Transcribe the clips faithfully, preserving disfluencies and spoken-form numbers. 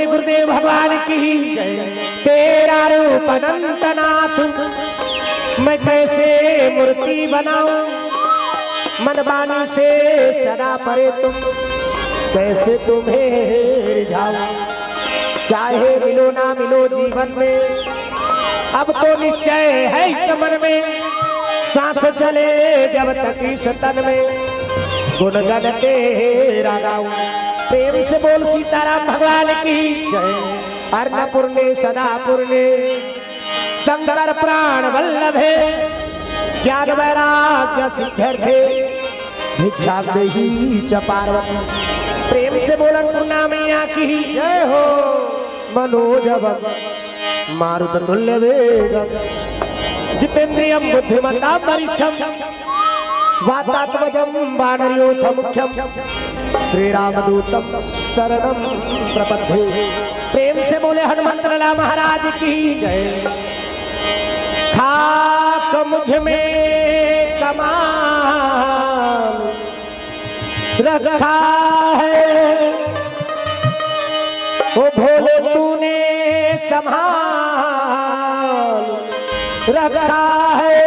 गुरुदेव भगवान की। तेरा रूप अनंत नाथ, मैं कैसे मूर्ति बनाऊं? मन वाणी से सदा परे तुम, कैसे तुम्हें रिझाऊं? चाहे मिलो ना मिलो जीवन में, अब तो निश्चय है इस मन में, सांस चले जब तक इस तन में, गुणगन तेरा गाऊं। प्रेम से बोल सीताराम भगवान की। अन्नपूर्णे सदापूर्णे शंकर प्राण वल्लभे, ज्ञान वैराग्य सिद्ध्यर्थे भिक्षां देहि च पार्वती। प्रेम से बोल अन्नपूर्णा मैया की। जय हो। मनोजवम मारुत तुल्य वेगम जितेंद्रियम बुद्धिमताम वरिष्ठम वातात्मजम वानरयोध मुख्यम श्री रामदूतम शरणम प्रपद्ये। प्रेम से बोले हनुमंत लाला महाराज की। खाक मुझ में कमाल रखा है, ओ भोले तूने संभाल रखा है,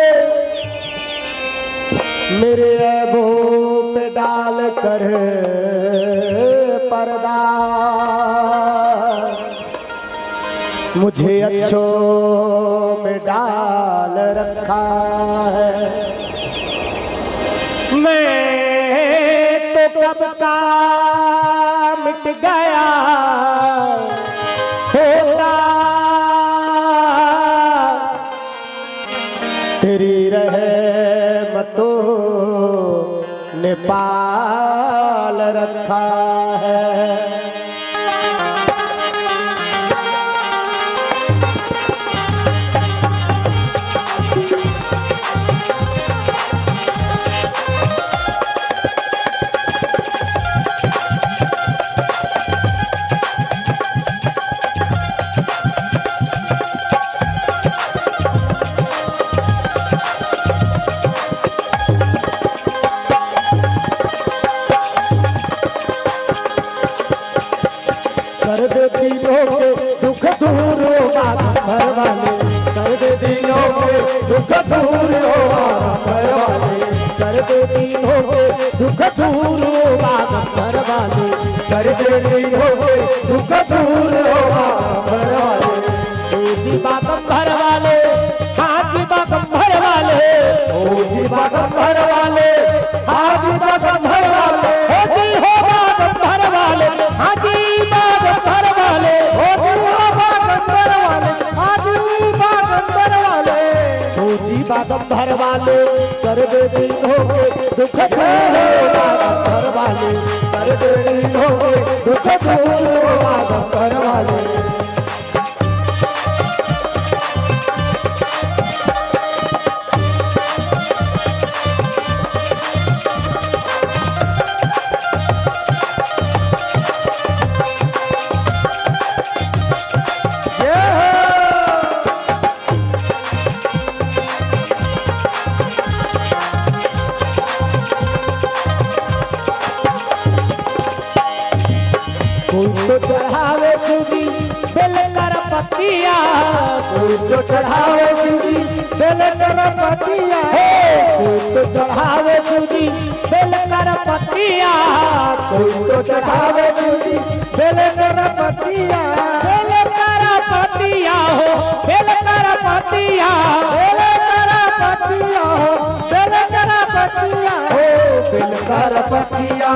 मेरे ऐबों पे डाल कर पर्दा मुझे अच्छों में डाल रखा है। मैं तो कब का मिट गया होता, तेरी रहमतों ने पाल रखा है। कर दे दीनों के दुख दूर ओ बागंबर वाले, कर दे दीनों के दुख दूर ओ बागंबर वाले, कर दे दीनों के दुख दूर ओ बागंबर वाले, कर दे दीनों के दुख दूर ओ बागंबर वाले। ओ जी बागंबर वाले, हाँ जी बागंबर वाले, ओ जी बागंबर वाले, हाँ जी बागंबर वाले, ओ जी हो बागंबर वाले, हाँ जी बागंबर वाले, ओ जी हो बागंबर वाले, हाँ जी बागंबर वाले। ओ जी बागंबर वाले, कर दे दीनों के दुख दूर ओ बागंबर वाले, कर दे दीनों के दुख दूर ओ बागंबर वाले। कोई तो चढ़ावे शिव जी बेल कर पतिया, कोई तो चढ़ावे शिव जी बेल कर पतिया, हे, कोई तो चढ़ावे शिव जी बेल कर पतिया, कोई तो चढ़ावे शिव जी बेल कर पतिया, बेल कर पतिया हो, बेल कर पतिया, बेल कर पतिया हो, बेल कर पतिया हो, बेल कर पतिया।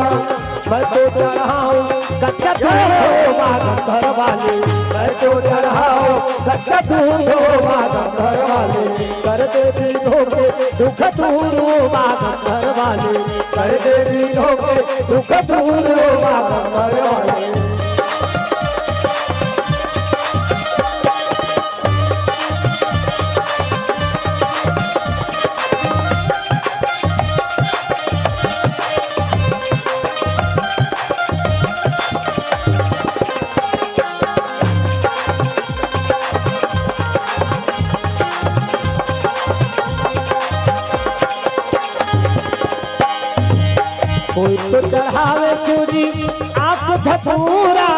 मैं तो चढ़ाऊं गच्चा दूध हो बागंबर वाले, मैं तो चढ़ाऊं गच्चा दूध हो बागंबर वाले, कर दे दीनों के दुख दूर ओ बागंबर वाले, कर दे दीनों के दुख दूर ओ बागंबर वाले। कोई तो चढ़ावे शिव जी आक धतूरा,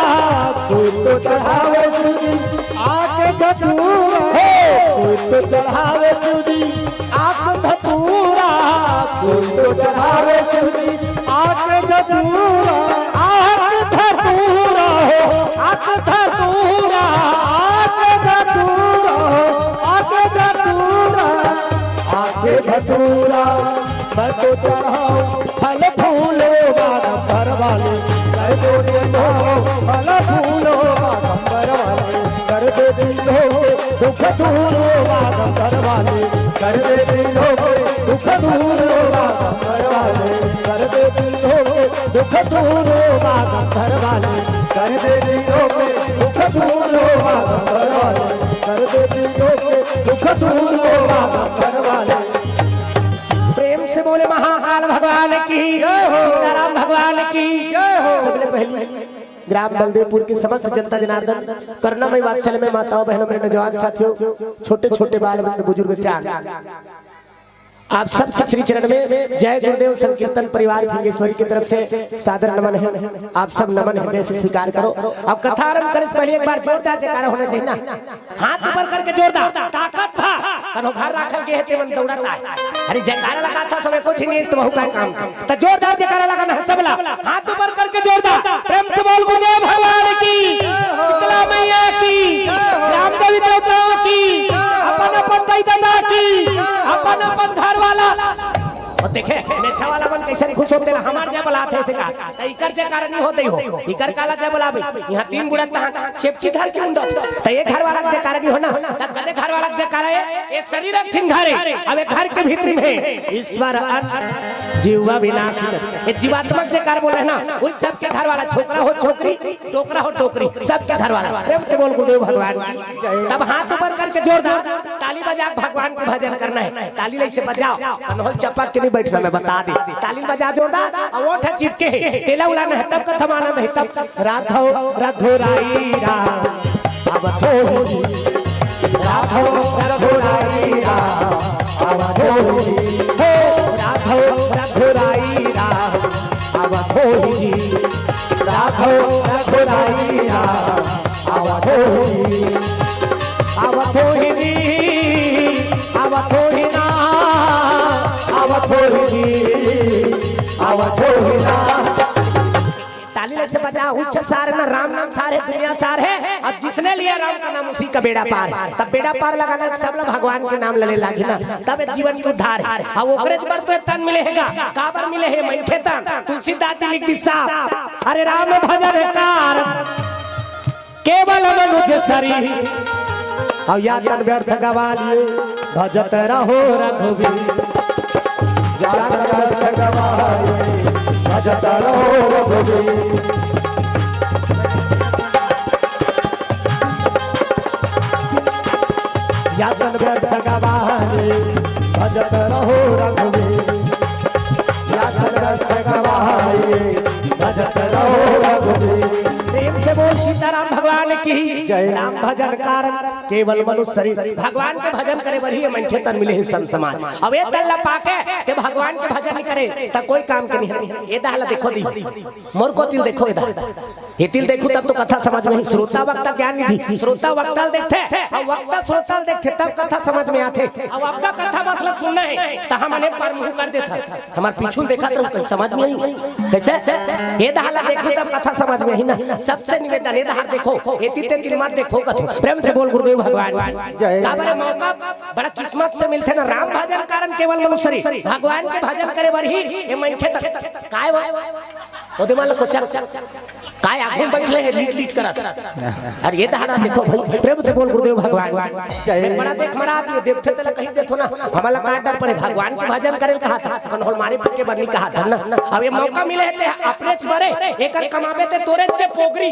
कोई तो चढ़ावे सुनी आके धतूरा हो, कोई तो चढ़ावे सुनी आके धतूरा, कोई तो चढ़ावे सुनी आके धतूरा, आके धतूरा हो, आके धतूरा, आके धतूरा हो, आके धतूरा, आके धतूरा। मैं तो चढ़ाऊं फल फूल बागंबर वाले, कर दे दीन हो, फल फूल बागंबर वाले, कर दे दीन हो, दुख दूर बागंबर वाले, कर दे दीन हो, दुख दूर बागंबर वाले, कर दे दीन हो, दुख दूर बागंबर वाले, कर दे दीन हो, दुख दूर बागंबर वाले, कर दे दीन हो, दुख दूर बागंबर वाले। प्रेम से बोले महाकाल भगवान की, जय हो। सीताराम भगवान की, जय हो। सबले पहले ग्राम बलदेवपुर की समस्त जनता जनार्दन, करुणामय वात्सल्य में माताओं, बहनों, मेरे नौजवान साथियों, छोटे छोटे बाल वृद्ध बुजुर्ग सियान, आप सब के श्री चरण में जय गुरुदेव संकीर्तन परिवार फिंगेश्वरी की तरफ से सादर नमन है। आप सब नमन हृदय से स्वीकार करो। अब कथा आरंभ करे से पहले एक बार जोरदार जयकारा होना चाहिए ना। हाथ ऊपर करके जोरदार, ताकत भा। कनो घर राखल गे हे, ते मन दौड़त आए। अरे, जयकारा लगाथा, सबे कुछ नहीं, तो बहू का काम। तो जोरदार जयकारा लगाना है सबला। हाथ ऊपर करके जोरदार, प्रेम से बोल गुरुदेव भगवान की, शीतला मैया की, रामदेव देवताओं की, अपन अपन दाई ददा की, अपन अपन घर वाला। अउ देखे, मेछा वाला मन कइसन खुश होथे ला, हमार जय बलाथे से का। त इकर जयकारा नहीं होत हो, इकर काला जय बलाबे। इहाँ तीन गुड़ा तहां चेपकी धर के उंदत। त ये घर वाला के जयकारा नहीं होना, त कदे घर वाला के जयकारा हे, ये शरीर एक ठिन घर हे, अब ये घर के भीतरी में हे ईश्वर अंश, जीवा विनाश। ये जीवात्मा के जयकारा बोले ना, वही सबके घर वाला, छोकरा हो छोकरी, डोकरा हो डोकरी, सबके घर वाला। प्रेम से बोल गुरुदेव भगवान की। तब हाथ ऊपर करके जोरदार ताली बजा के भगवान के भजन करना है। ताली ऐसे बजाओ, कनहोल चपक के नहीं बैठना, मैं बता दे। ताली बजा जोरदार, अब ओठ चिपके है, तेला उलाना है, तब कथा मानंद है, तब राघव रघुराई राम, अब थोड़ी राघव रघुराई राम, अब थोड़ी हो राघव रघुराई राम, अब थोड़ी राघव रघुराई राम, अब थोड़ी, अब थोड़ी, अब थोड़ी ना, अब थोड़ी, अब थोड़ी ना। ताली लग से बजा, उच्च सार ना, राम नाम सार है, दुनिया सार है। अब जिसने लिया राम का नाम, उसी का बेड़ा पार है। तब बेड़ा पार लगाना, सब लोग भगवान के नाम लले लागी ना, तब ये जीवन के उद्धार है। अब ओकरे बर तो ये तन मिले हेगा, काबर मिले हे, मनखे तन। तुलसीदास जी लिख दी साफ, अरे राम भजन कार केवल मनुज सरी, अब या तन व्यर्थ गवा लिए, भजत रहो रघुवीर। या तन व्यर्थ गवा लिए, भजत रहो रघुवीर। या तन व्यर्थ गवा लिए, भजत रहो रघुवीर। या तन व्यर्थ गवा लिए, भजत रहो रघुवीर। प्रेम से बोल सीताराम भगवान की। जय। राम भजन कारण केवल मनुष्य शरीर। भगवान के भजन करे बर ही ये मनखे तन मिले हे संत समाज। अब ये तन ला पाके के भगवान के भजन नहीं करे, त कोई काम के नहीं है। ये दहा ला देखो दी, मोर कोति ल देखो, ये दहा। ये तिल देखू तब तो कथा समझ में ही। श्रोता वक्ता ज्ञान निधि, श्रोता वक्ता ल देखथे, अब वक्ता श्रोता ल देखथे, तब कथा समझ में आथे। अब आपका कथा बस ला सुनना है, त हमन ए पार मुंह कर देथन। हमार पीछू ल देखत रहू, कहीं समझ में आई। कैसे? ये दहा ला देखू तब कथा समझ में आई ना। सबसे निवेदन, ये दहा देखो, एती तेती ल मत देखो कथो। प्रेम से बोल गुरुदेव भगवान की। जय। काबर ए मौका बड़ा किस्मत से मिलथे ना। राम भजन कारण केवल मनुष्य शरीर। भगवान के भजन करे बर ही ये मनखे तन। काय वो? ओदे मन ल कोचर। काय आघू म बइठले हे लीट लीट करत? अरे ये दहा ला देखो भाई, प्रेम से बोल गुरुदेव भगवान। जय। मैं बड़ा देख मरा आदमी, देखथे तेला कहि देथो ना, हमला का डर पड़े, भगवान के भजन करे ल कहाथा, कनहोल मारे पीटे बर नहीं कहाथा ना। अब ये मौका मिले हे ते अपनेच बरे, एकर कमाबे ते तोरेच पोगरी,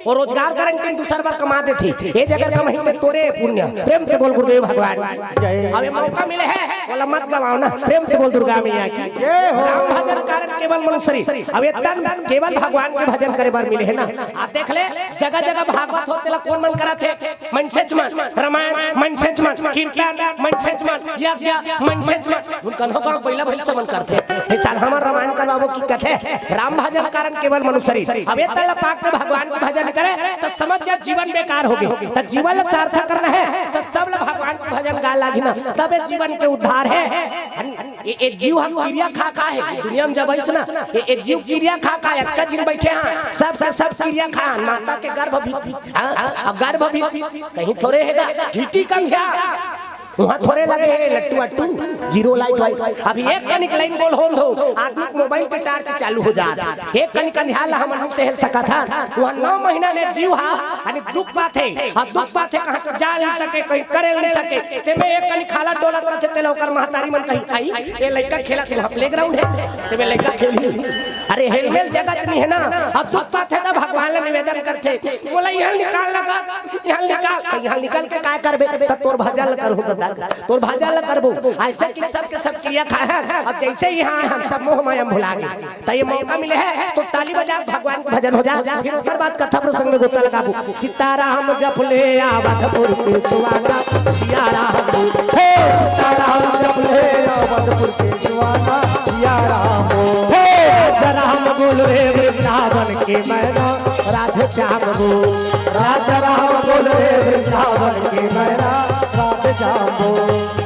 वो रोजगार करन के दूसर बर कमा देथे, ये जगह कमाही ते तोरे पुण्य। प्रेम से बोल गुरुदेव भगवान। जय। अब ये मौका मिले हे, ओला मत गवाओ ना। प्रेम से बोल दुर्गा मैया की। जय हो। राम भजन कारण केवल मनुष्य शरीर। अब ये तन केवल भगवान के भजन करे बर मिले हे ना। आ देख ले, जगह जगह भागवत होथे, तेला कोन मन करत हे? मनसेच मन। रामायण मनसेच मन, कीर्तन मनसेच मन, यज्ञ मनसेच मन। उनका हो गाँव बइला भइसा मन करथे। ए साल हमर रामायण करवाबो कि कथे, राम भजन कारण केवल मनुष्य शरीर। अब ए तला पाक के भगवान के भजन करे त समझ जा जीवन बेकार हो गे। त जीवन ला सार्थक करना हे त सब ला भगवान के भजन गाए लागही ना, तबे जीवन के उद्धार हे। ए, ए जीव ह किरिया खा खा हे, दुनिया में जब आइस ना, ए, ए जीव किरिया खा खा हे, अतका झिन बइठे हा, सब के सब किरिया खा, माता के गर्भ भी, हाँ, अब गर्भ भी कहीं थोरे हे गा, घीटी कंधिया, वहाँ थोरे लगे हे लट्टू अट्टू, जीरो लाइट वाइट। अभी एक कनिक लाइन गोल होन दो, आदमी के मोबाइल के टार्च चालू हो जात, एक कनिक अंधियार ला हमन से हेल सकत हन, वहाँ नौ महीना ले जीव हा, अने दुख पाथे, अउ दुख पाथे कहाँ जा नइ सके, कहीं करे नइ सके, तेमे एक कनिक हालत डोलत रथे, तेला ओकर महतारी मन कही, "आई, ए लइका खेलत हे, वहाँ प्लेग्राउंड हे, तेमे लइका खेलही।" अरे हेलमेल जगह च नइ हे ना, अउ दुख पाथे त भगवान ला निवेदन करथे, बोला, "यहाँ निकाल लगा, यहाँ निकाल।" त यहाँ निकल के काय करबे? त तोर भजन ला करहूँ ददा, तोर भजन ला करबो। अइसे कि सब के सब किरिया खाए हन, अब जइसे यहाँ आए हन, सब मोह माया में भुला गे। त ए मौका मिले हे, त ताली बजा, भगवान के भजन हो जा। फिर ओकर बाद कथा प्रसंग में गोता लगाबो। सीताराम जप ले अवधपुर के सुहाना, सियाराम बोल। हे सीताराम जप ले अवधपुर के सुहाना, सियाराम बोल। हे राजा राम बोल रे वृंदावन के मैना, राधे श्याम बोल। राजा राम बोल रे वृंदावन के मैना, राधे श्याम बोल।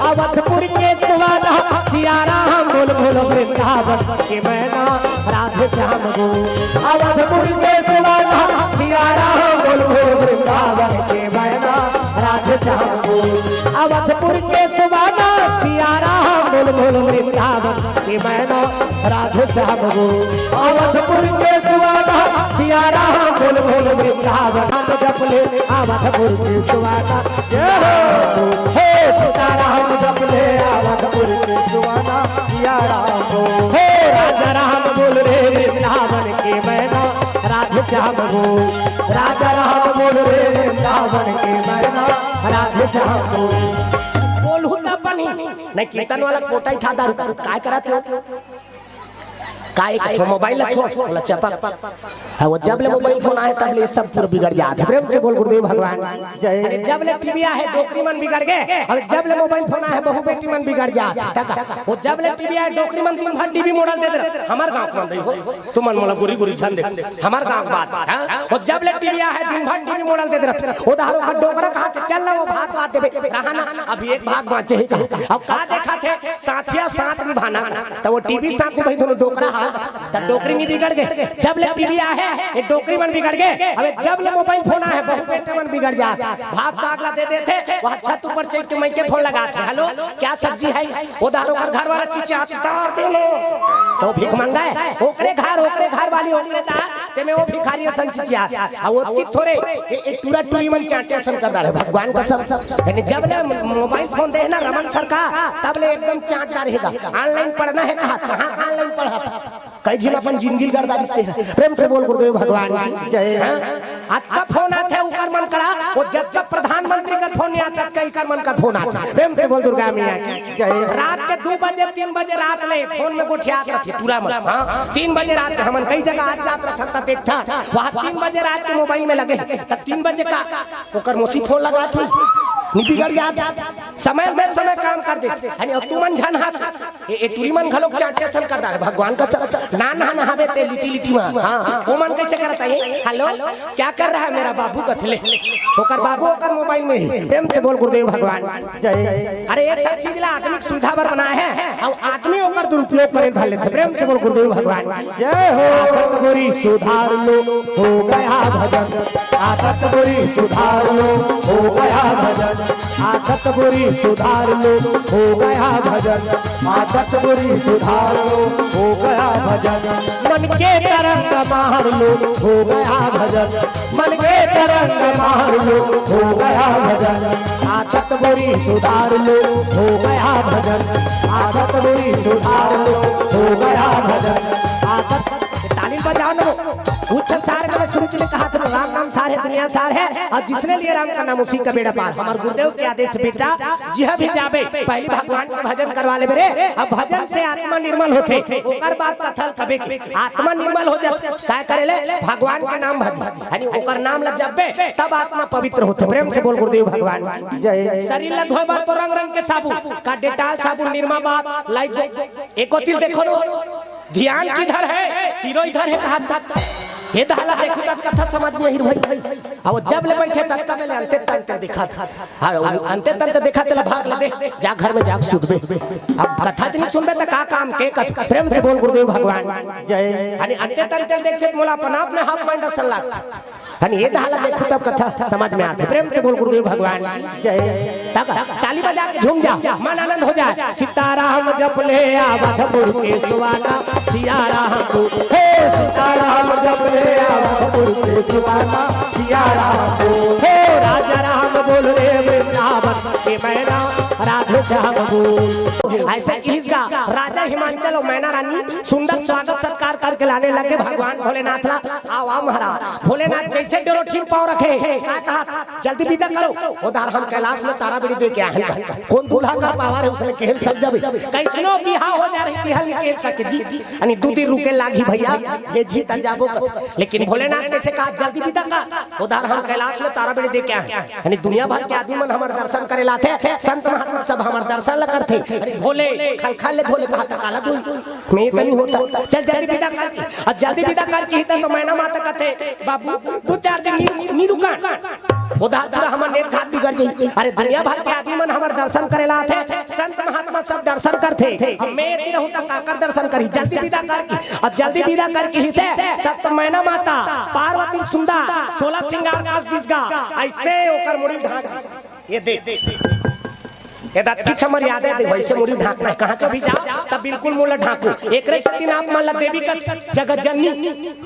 अवधपुर के सुहाना, सियाराम बोल बोल वृंदावन के मैना, राधे श्याम बोल। अवधपुर के सुहाना, सियाराम बोल बोल वृंदावन के मैना, राधे श्याम बोल। अवधपुर के सुहाना, सियाराम बोल बोल वृंदावन के मैना, राधे श्याम बोल। अवधपुर के सुहाना, सियाराम बोल बोल वृंदावन। हम जप ले अवधपुर के सुहाना, जय हो। हे सीताराम जप ले अवधपुर के सुहाना, सियाराम बोल। हे राजा राम बोल रे वृंदावन के मैना, राधे श्याम बोल। राजा राम बोल रे वृंदावन के मैना, राधे श्याम बोल। बोलहू त बनी। नहीं, कीर्तन वाला पोटा ही था दारू, काय करत हो? का एक ठो मोबाइल ला छोड़, ओला चपक। हाँ, वो जब ले मोबाइल फोन आए, तब ले सब पूरा बिगड़ जात हे। प्रेम से बोल गुरुदेव भगवान। जय। अरे, जब ले टीवी आए, डोकरी मन बिगड़ गे। अरे, जब ले मोबाइल फोन आए, बहू बेटी मन बिगड़ जात हे। तक, वो जब ले टीवी आए, डोकरी मन दिन भर टीवी मोड़ल देत रहे। हमर गाँव के मन रही हो, तुमन मोला गुरी गुरी झन दे। हमर गाँव के बात, हाँ? वो जब ले टीवी आए, दिन भर टीवी मोड़ल देत रहे। वो दहारो का डोकरा कहा के चल ना, वो भात वात देबे। रहा ना, अभी एक भाग बाँचे हे। अब का देखा थे? साथिया साथ निभाना। त वो टीवी साथ निभाही, दोनों डोकरा हाल, त डोकरी नइ बिगड़ गे। जब ले टीवी आहे, ये डोकरी मन बिगड़ गे। अबे जब ले मोबाइल फोन आहे, बहू बेटे मन बिगड़ जात। भात साग ला दे देथे, वहाँ छत ऊपर चढ़ के मइके फोन लगाथे, "हेलो, क्या सब्जी है?" वो दार ओकर घर वाला चिचियात, "दार दे लो।" त भीख मंगा हे, ओकरे घर, ओकरे घर वाली, ओकरे दार, तेमे वो भिखारी असन चिचियात। आ वो की थोरे, ये, ये टूरा टूरी मन चांटे असन कर डारे, भगवान कसम। यानी जब ले मोबाइल फोन दे हे ना रमन सरकार, तब ले एकदम चांट डारे हे गा। ऑनलाइन पढ़ना हे कहा, कहाँ का ऑनलाइन पढ़ा था? कई झिन अपन जिंदगी ल गड़दा दिसते हैं। प्रेम से बोल गुरुदेव भगवान की जय। हाँ? अतका फोन आथे उकर मन करा, वो जतका प्रधानमंत्री कर फोन नइ आथे, अतका इकर मन कर फोन आथे। प्रेम से बोल दुर्गा मैया की जय। रात के दू बजे, तीन बजे रात ले फोन में गोठियात रथे टूरा मन। हाँ, तीन बजे रात के हमन कई जगह आज जात रथन त देखथन, वहाँ तीन बजे रात के मोबाइल में लगे, त तीन बजे का ओकर मौसी फोन लगात ही, नइ बिगड़ जात, समय में समय काम कर देथे। अरे, अब तुमन झन हंस, ए, ए टूरी मन घलोक चांटे असन कर डारे, भगवान कसम। ना, ना, नहाबे ते लिटी, लिटी मा। हाँ, हाँ, वो मन कैसे करत हे? "हेलो, क्या कर रहा है मेरा बाबू?" कथे ले। ओकर बाबू ओकर मोबाइल में ही। प्रेम से बोल गुरुदेव भगवान। जय। अरे, ये सब चीज ला आदमी के सुविधा बर बनाए हे, अब आदमी ओकर दुरुपयोग करे धर लेथे। प्रेम से बोल गुरुदेव भगवान। जय हो। आदत बुरी सुधार लो, हो गया भजन। आदत बुरी सुधार लो, हो गया भजन। आदत बुरी सुधार लो, हो गया भजन। आदत बुरी सुधार लो, हो गया भजन। मन के तरंग मार लो, हो गया भजन। मन के तरंग मार लो, हो गया भजन। आदत बुरी सुधार लो, हो गया भजन। आदत बुरी सुधार लो, हो गया भजन। आदत, ताली बजाओ ना। उच्च सार में शुरू में कहा था, राम नाम सार है। यहाँ सार है, और जिसने लिए राम का नाम उसी का बेड़ा पार। हमर गुरुदेव के आदेश बेटा, जिहा भी जाबे, पहली भगवान के भजन करवा लेबे रे। अब भजन से आत्मा निर्मल होथे, ओकर बाद कथा कबे के आत्मा निर्मल हो जाथे। काय करे ले? भगवान के नाम भज, यानी ओकर नाम ल जपबे, तब आत्मा पवित्र होथे। प्रेम से बोल गुरुदेव भगवान की। जय। शरीर ल धोए बर तो रंग रंग के साबुन, का डेटाल साबुन, निरमा बात, लाइट, एको तिल देखो नो। ध्यान किधर है? हीरो इधर है, कहा तक? ये दहला देखो तक कथा समझ में आही भाई। अब जब ले बैठे तब तक ले अंते तंते दिखा था। हाँ, अंते तंते दिखा तेला भाग ले दे, जा घर में जाके सुतबे। अब कथा च नहीं सुनबे तो का काम के कथा? प्रेम से बोल गुरुदेव भगवान। जय। यानी अंते तंते देखते तो मोला अपन आप में हाफ माइंड असन लगता। हन ये दहला देखो तब कथा समझ में आथे। प्रेम से बोल गुरुदेव भगवान की। जय। तक ताली बजा के झूम जा, मन आनंद हो जाए। सीताराम जप ले आवत मुरके सुवाना, सिया राम तू, हे सीताराम जप ले आवत मुरके सुवाना, सिया राम तू, हे राजा राम बोल रे वृंदावन के मैना, राधे श्याम बोल। ऐसा किहिस गा राजा हिमांचल और मैना रानी सुंदर स्वागत सत्कार करके लाने लगे भगवान भोलेनाथ ला। आवा महाराज, भोलेनाथ जैसे डोरोठी म पाँव रखे, का कहा? जल्दी विदा करो, उधार हम कैलाश में तारा बीड़ी दे के आए हैं। कौन दूल्हा कर पावा रे, उसने केहल सक जाबे। कैसनो बिहा हो जा रही, केहल नहीं केहल सके जी। यानी दू दिन रुके लागी भैया, ये जी त जाबो कर। लेकिन भोलेनाथ कैसे कहा, "जल्दी विदा कर, उधार हम कैलाश में तारा बीड़ी दे के आए हैं।" यानी दुनिया भर के आदमी मन हमर दर्शन करे लाथे, संत महात्मा सब हमर दर्शन ल करथे। अरे भोले, खलखल ले धोले कहा त काला धोई। मैं तो नहीं होता। चल जल्दी विदा कर। अब जल्दी विदा कर किही त तो मैना माता कथे, "बाबू, दू चार दिन नी, नी रुका।" उधार पूरा हमर नेत घात बिगड़ जाई। अरे दुनिया भर के आदमी मन हमर दर्शन करे ला आथे, संत महात्मा सब दर्शन करथे। अब मैं एती रहूं त काकर दर्शन करही? जल्दी विदा कर की। अब जल्दी विदा कर किहिसे, तब तो मैना माता पार्वती सुंदर सोलह सिंगार कस दिस गा, ऐसे ओकर मुड़ी ढांक दिस। ये देख, ये दत्ती छमर याद है, देखो, ऐसे मुड़ी ढांकना है। कहाँ चो भी जाओ, तब बिल्कुल मुंह ला ढांको। एकरे सेती आप मन ला देवी कथे, जगत जननी।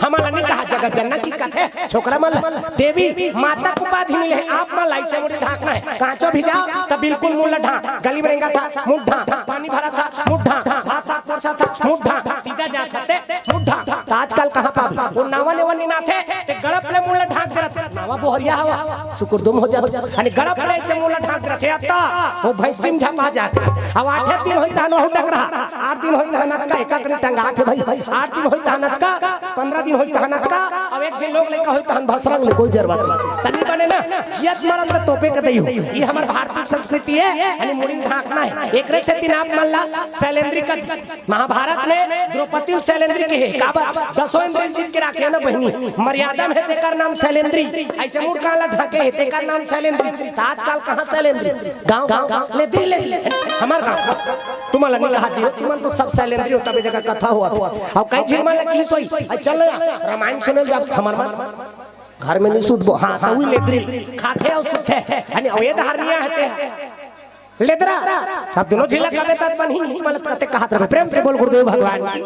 हमन ला नहीं कहा जगत जनना की कथे, छोकरा मन ला देवी माता के उपाधि मिले है, आप मन ला ऐसे मुड़ी ढांकना है। कहाँ चो भी जाओ, तब बिल्कुल मुंह ला ढांक। गली में रेंगा था, मुंह ढांक। पानी भरा था, मुंह ढांक। भात साग परोसा था, मुंह ढांक। तीजा जा खाते, मुंह ढांक। त आजकल कहाँ पाबे? वो नावा नेवा निनाथे, ते गड़प ले मुंह ला ढांक दे रहते। नावा बोहरिया हवा, सुकुरदुम हो जात। अने गड़प ले से मुंह ला ढांक दे रहते, अत्ता, वो भैंसी में झपा जात। अब आठे दिन होई तहन वहू डकरा, आठ दिन होई तहन अतका, एक अकनी टंगात हे भाई, आठ दिन होई तहन अतका, पंद्रह दिन होई तहन अतका, अब एक झिन लोग लइका होई तहन भसरंग ले, कोई जरूरत नहीं। तनी बने ना, जियत मरन त तोपे के दई हो। ये हमर भारतीय संस्कृति है, अने मुड़ी ढांकना है। एकरे सेती आप मन ला सैलेंद्री का महाभारत में द्रौपदी ल सैलेंद्री कहे, काबर? दसों इंद्री जीत के राखे ना बहिनी, मर्यादा में तेकर नाम सैलेंद्री। ऐसे मुड़ कान ला ढांके हे, तेकर नाम सैलेंद्री। त आजकल कहाँ सैलेंद्री? गाँव, गाँव, गाँव, ले दिल, ले दिल। हमर गाँव, तुमन ला नहीं कहा दियो, तुमन तो सब सैलेंद्री हो, तबे जगह कथा होवत हे। अउ कई झिन मन ला किहिस होही, "अरे चल ना यार, रामायण सुने ल जाब।" हमर मन घर में नहीं सुतबो। हाँ, त उही लेदरी खाथे अउ सुतथे। अने अउ ये धारनिया हे ते लेदरा। अब दोनों झिन ला कबे तक बनही, मलत कते कहत रहे। प्रेम से बोल गुरुदेव भगवान की।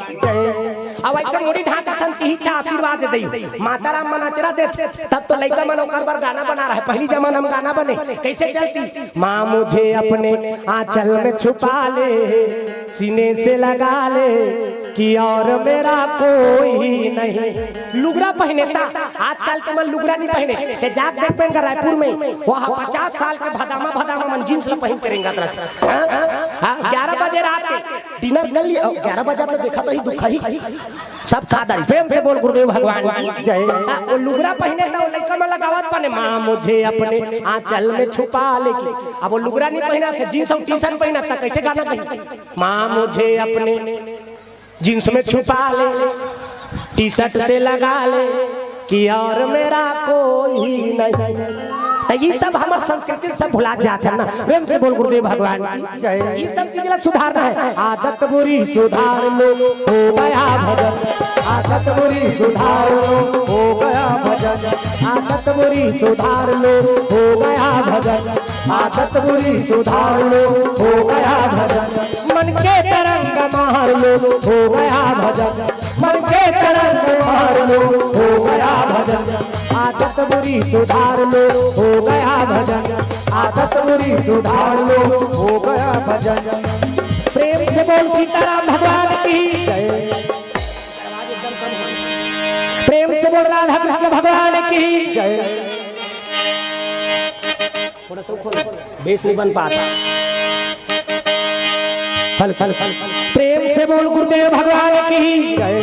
अब ऐसे मुड़ी ढांकत हन, तिही चा आशीर्वाद दे दई। माता राम मन अचरा देत, तब तो लइका मन ओकर बर गाना बना रहे। पहली जमाना में गाना बने, कैसे चलती? माँ मुझे अपने आंचल में छुपा ले, सीने से लगा ले, कि और मेरा कोई नहीं। लुगरा पहने ता, आजकल के मन लुगरा नहीं पहने। ते जाके देख पेन का रायपुर में, वहाँ पचास साल के भदामा, भदामा मन जींस ला पहन के रेंगत रहत। हाँ? हाँ, ग्यारह बजे रात के डिनर कर लिया, ग्यारह बजे तो देखा तो ही दुख ही। सब खा डारी। प्रेम से बोल गुरुदेव भगवान की जय। हाँ, वो लुगरा पहने ता, वो लइका मन लगावत बने, माँ मुझे अपने आंचल में छुपा ले की। अब वो लुगरा नहीं पहना थे, जींस और टी शर्ट पहना था, कैसे गाना गई? माँ मुझे अपने जींस में छुपा ले, टी शर्ट से लगा ले, कि और मेरा कोई नहीं। तो ये सब हमर संस्कृति सब भुला जात हे ना। प्रेम से बोल गुरुदेव भगवान की जय। ये सब चीज ला सुधारना है। आदत बुरी सुधार लो, हो गया भजन। आदत बुरी सुधार लो, हो गया भजन। आदत बुरी सुधार लो, हो गया भजन। आदत बुरी सुधार लो, हो गया भजन। मन के तरंग मार लो, हो गया भजन। मन के तरंग मार लो, हो गया भजन। आदत बुरी सुधार लो, हो गया भजन। आदत बुरी सुधार लो, हो गया भजन। प्रेम से बोल सीताराम भगवान की जय। प्रेम से बोल राधा कृष्ण भगवान की जय। थोड़ा सा खोलो, बेस नहीं बन पाता। हल हल हल। प्रेम से बोल गुरुदेव भगवान की जय।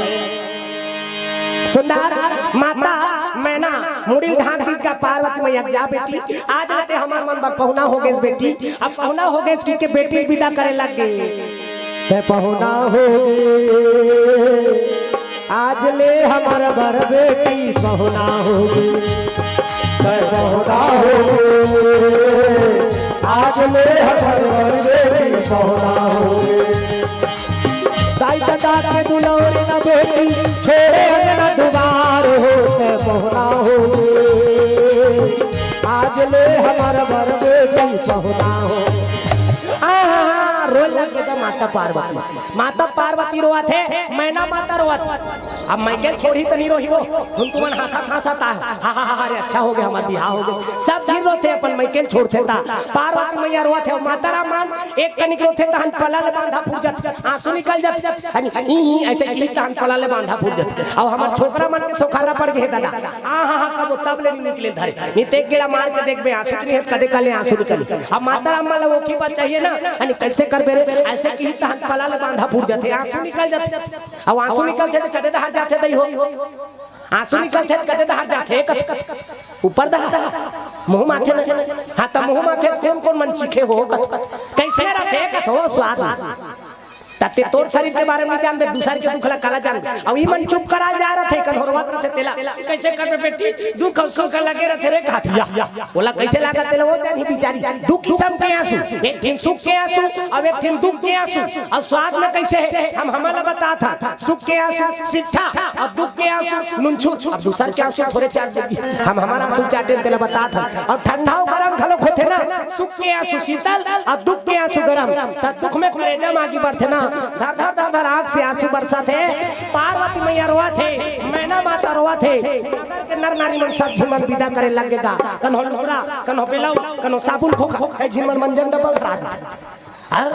सुंदर माता मैना मुड़ी ढांक दीस गा पार्वती मैया के, जा बेटी, आज ले ते हमर मन बर पहुना हो गेस बेटी। अब पहुना हो गेस कि के बेटी विदा करे लग गे। ते पहुना हो गे, आज ले हमर बर बेटी पहुना हो गे। ते पहुना हो गे, आज ले हमर बर बेटी पहुना हो गे। दाई ददा के दुलौरी न बेटी, छोड़े अंगना दुआर हो, ते पहुना हो गे। आज ले हमर बर बेटी पहुना हो। आ, हा, हा, रोए लग गे माता पार्वती। माता पार्वती रोवत हे, मैना माता रोवत हे। अब मइके ल छोड़ही त नहीं रोही वो। तुम तुमन हंसत हंसत आ, हा, हा, हा, हा, अरे अच्छा हो गे, हमर बिहाव हो गे। सब झिन रोथे, अपन मइके ल छोड़थे ता। पार्वती मैया रोवत हे, माता राम मन एक कनिक रोथे तहन पला ले बांधा फूट जाथे, आंसू निकल जाथे। हनी, ही, ही, ऐसे की तहन पला ले बांधा फूट जाथे। अउ हमर छोकरा मन के सोखारा पड़ गे हे दादा। आ, हा, हा, कब तब ले नहीं निकले धरे। नहीं ते एक गेड़ा मार के देखबे, आंसू नहीं हे, कदे काले आंसू निकली। अब माता राम मन ला ओखी बात चाहिए ना, हनी कैसे करबे रे? ऐसे की तहन पला ले बांधा फूट जाथे, आंसू निकल जाथे। अब आंसू निकलथे त कदे डहर जाथे दई हो? आंसू निकलथे त कदे डहर जाथे? कथे ऊपर डहर, मुंह माथे न। हाँ, त मुंह माथे कोन कोन मन चीखे हो? कथे कैसे रथे? कथे हो स्वाद। त ते तोर शरीर के बारे में जानबे, दूसर के दुख ला काला जानबे। अब ई मन चुप करा जा रथे, कन होरवत रथे तेला। कैसे करबे बेटी, दुख अउ सुख लगे रथे रे, कथे या। ओला कैसे लागत तेला वो जानही बिचारी। दू किसम के आंसू, एक ठिन सुख के आंसू अउ एक ठिन दुख के आंसू। अउ स्वाद में कैसे हे, हम हमन ला बतात हन। सुख के आंसू सिट्ठा अउ दुख के आंसू नुनछुर। अब दूसर के आंसू थोरे चाट देगी, हम हमर आंसू चाटे तेला बतात हन। अउ ठंडा अउ गरम घलोक होथे ना, सुख के आंसू शीतल अउ दुख के आंसू गरम। त दुख में करेजा म आगी बरथे ना, धर धर धर धर आंख से आंसू बरसत हे। पार्वती मैया रोवत हे, मैना माता रोवत हे। नर नारी मन सब झिन मन विदा करे लग गे गा। कन हो लुगरा, कन हो बेलव, कन हो साबुन खोखा, ए झिन मन मंजन डब्बा धरा दे। हाँ?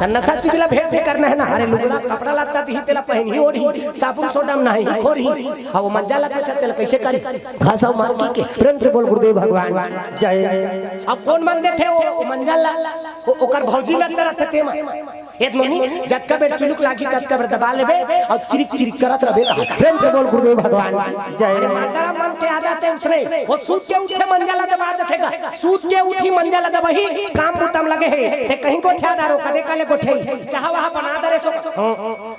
त नशा चीज ला भेंट नहीं करना हे ना। अरे लुगरा कपड़ा लत्ता दिही तेला पहिनही ओढ़ही, साबुन सोडा म नहाही खोरही। अब वो मंजा ला देथे तेला कैसे करी? घास अउ मार की के प्रेम से बोल गुरुदेव भगवान जय। अब कोन मन देथे वो, वो मंजा ला? वो, ओकर भौजी लगत रथे तेमा। ए त मोनी, जतका बेर चुलुक लागही, ततका बेर दबा लेबे अउ चिरिक चिरिक करत रहिबे कहा। प्रेम से बोल गुरुदेव भगवान जय। अरे माता राम मन के आदत हे उसने, वो सूत के उठे मंजा ला दबा देथे गा। सूत के उठी मंजा ला दबाही, काम बुता म लगे हे। ते कहीं गोठियादार हो, कदे काले गोठे। चाहा वहा बना दे रे सो। हाँ।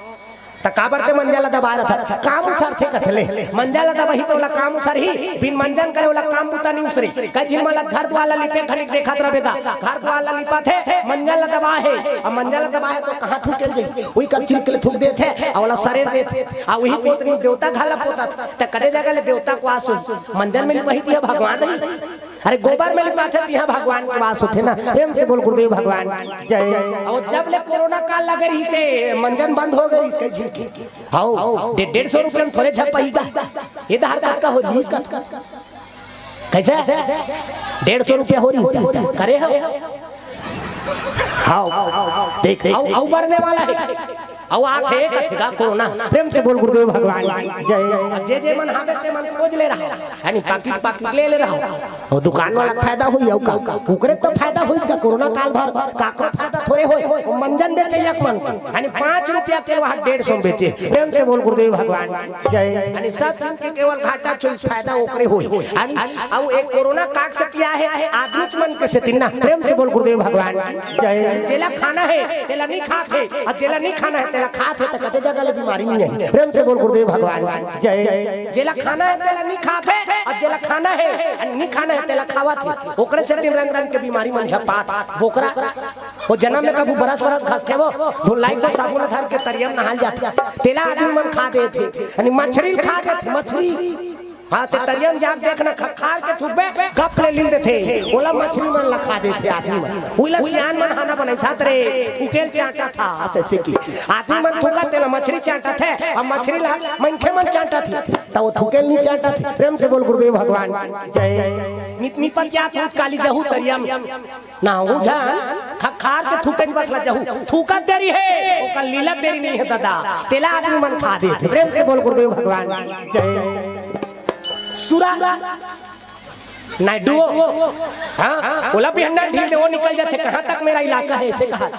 त काबर ते मंजा ला दबा रथस? काम उसरथे कथे ले। मंजा ला दबाही त ओला काम उसरही, बिन मंजन करे ओला काम बुता नहीं उसरही। कई झिन मन ला घर दुआर ला लिपे घनी देखत रहिबे गा। घर दुआर ला लिपत हे, मंजा ला दबा हे। अब मंजा ला दबा हे त कहाँ थूके ल जाही? उही कब चिरक ले थूक देथे, अउ ओला सरेर देथे। अउ उही पोतनी देवता घर ला पोतथे। त कते जगह ले देवता के वास होही? मंजन में लिपाही त इहाँ भगवान रही। अरे गोबर में लिपाथे त इहाँ भगवान के वास होथे ना। प्रेम से बोल गुरुदेव भगवान जय। अउ जब ले कोरोना काल लगे रहिसे, मंजन बंद हो गे रहिस कई झिन के। हव, डे-, डेढ़ सौ रुपया म थोरे झपाही गा। ए डहर कतका हो रहिस गा? कैसे? डेढ़ सौ रुपया हो रहिस गा। करे हव? हव, देख, अउ, अउ बढ़ने वाला हे। अउ आथे कथे गा कोरोना। प्रेम से बोल गुरुदेव भगवान जय। जे जे मन हावे ते मन खोज ले रहा, यानी पाकिट पाकिट ले ले रहा। अउ दुकान वाला के फायदा होही अउ का? ओकरे तो फायदा होइस गा कोरोना काल भर, काकरो फायदा थोरे होय। ओ मंजन बेचइया के मन के, यानी पाँच रुपया के वहाँ डेढ़ सौ में बेचे। प्रेम से बोल गुरुदेव भगवान जय। यानी सब दिन के केवल घाटा छोइस, फायदा ओकरे होय। यानी अब एक कोरोना काक से किया है, आदमी मन के सेती ना। प्रेम से बोल गुरुदेव भगवान जय। जेला खाना है तेला नहीं खात है, अउ जेला नहीं खाना है तेला खात है, त कते जगह ले बीमारी नहीं है। प्रेम से बोल गुरुदेव भगवान जय। जेला खाना है तेला नहीं खात है, अउ जेला खाना है, नहीं खाना है तेला खावत है। ओकरे सेती रंग रंग के बीमारी मन झपात। बोकरा, वो जनम में कभू बरस बरस घसथे वो, धुलाई को साबुन धर के तरिया म नहाल जाथे। तेला आदमी मन खा देथे, यानी मछरी ल खा देथे, मछरी। हाँ, ते तरिया म जाके देखना, खखार के थूकबे, गप ले लील देथे। ओला मछरी मन ला खा देथे आदमी मन। उइला सियान मन हाना बनइसात रे, थूकेल चांटा था, जैसे कि आदमी मन थूकत तेला मछरी चांटा थे, अब मछरी ला मनखे मन चांटा थे। त वो थूकेल नहीं चांटा थे। प्रेम से बोल गुरुदेव भगवान जय। नित निपत या थूक काली जहू तरिया म। ना हो जान, खखार के थूके बस ला जहू। थूकत देरी हे, ओकर लीलत देरी नहीं है दादा। तेला आदमी मन खा देथे। प्रेम से बोल गुरुदेव भगवान जय। सुरा नायडू, हाँ, ओला भी हंडा ढील दे, वो निकल जाथे, "कहाँ तक मेरा इलाका है?" ऐसे कहा।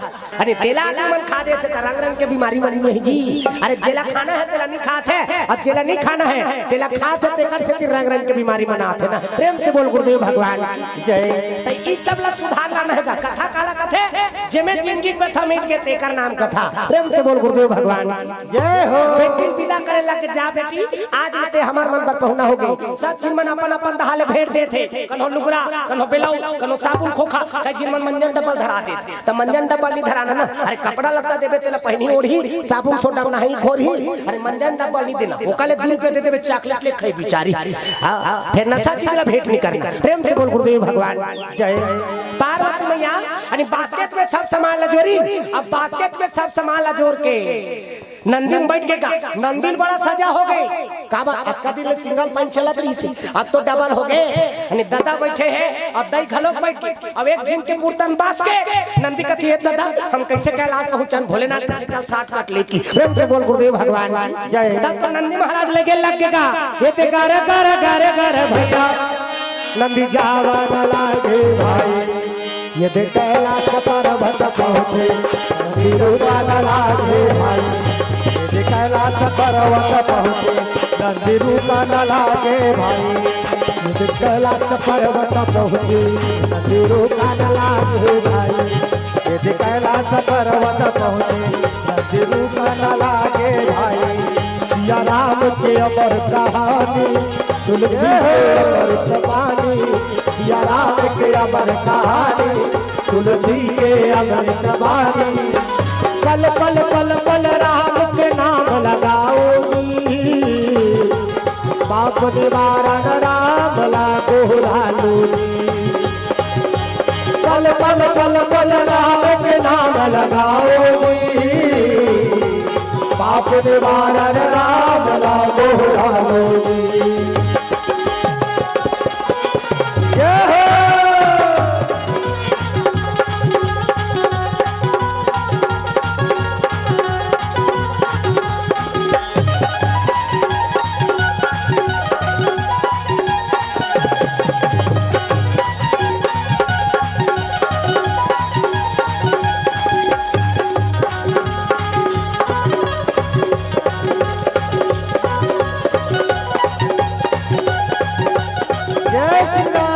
अरे तेला आदमी मन खा देथे त रंग रंग के बीमारी मन में जी। अरे जेला खाना है तेला नहीं खात है, अब जेला नहीं खाना है तेला खात है, तेकर से रंग रंग के बीमारी मन आथे ना। प्रेम से बोल गुरुदेव भगवान जय। त ई सब ला सुधार लाना है गा। कथा काला कथे, जेमे जिंदगी में था मिट के तेकर नाम कथा। प्रेम से बोल गुरुदेव भगवान जय हो। बेटी विदा करे लग जा बेटी, आज ले ते हमर मन बर पहुना हो गई। सब झिन मन अपन अपन दहा ले भेंट देथे, कन्हो लुगरा, कन्हो बेलऊ, कन्हो साबुन खोखा, कई झिन मन मंजन डब्बल धरा देथे। त मंजन डब्बल नहीं धराना ना, अरे कपड़ा लत्ता देबे तेला पहनी ओढ़ी, साबुन सोडा नहाई घोरही, अरे मंजन डब्बल नहीं देना, ओका ले दू रुपया दे देबे चॉकलेट ले खाई बिचारी। हाँ, हाँ, फिर नशा चीज ला भेंट नहीं करना। प्रेम से बोल गुरुदेव भगवान जय। पार्वती मैया, अरे बास्केट में सब सामान ला जोरी, अब बास्केट में सब सामान ला जोर के नंदी में बैठ के गा, नंदी बड़ा सजा हो गए। का बा, अतका दिन ले सिंगल पैंट चलत रहिस, अब तो डबल हो गए। यानी ददा बैठे हैं, अब दई घलोक बैठ के, अब एक झिन के मूर्तन बास के, नंदी कथी है, "ददा, हम कैसे कैलाश पहुंचन?" भोलेनाथ कथी, "चल शॉर्टकट लेके।" प्रेम से बोल गुरुदेव भगवान की जय। तब तो नंदी महाराज लगे लग के गा, ये ते गा रे गा रे गा रे गा रे भैया, नंदी जावा न लागे भाई। ये दे कैलाश पर्वत पहुँचे, नंदी रुका न लागे भाई। ये दे कैलाश पर्वत पहुँचे, नंदी रुका न लागे भाई। ये दे कैलाश पर्वत पहुँचे, नंदी रुका न लागे भाई। ये दे कैलाश पर्वत पहुँचे, नंदी रुका न लागे भाई। सिया राम के अमर कहानी, तुलसी के अमृत पानी, सिया राम के अमर कहानी, तुलसी के अमृत पानी। पल पल पल पल राम के नाम लगाओ जी, पाप निवारण राम ला गोहरालो जी। पल पल पल पल राम के नाम लगाओ जी, पाप निवारण राम ला गोहरालो जी। जय हो। जय श्री राम।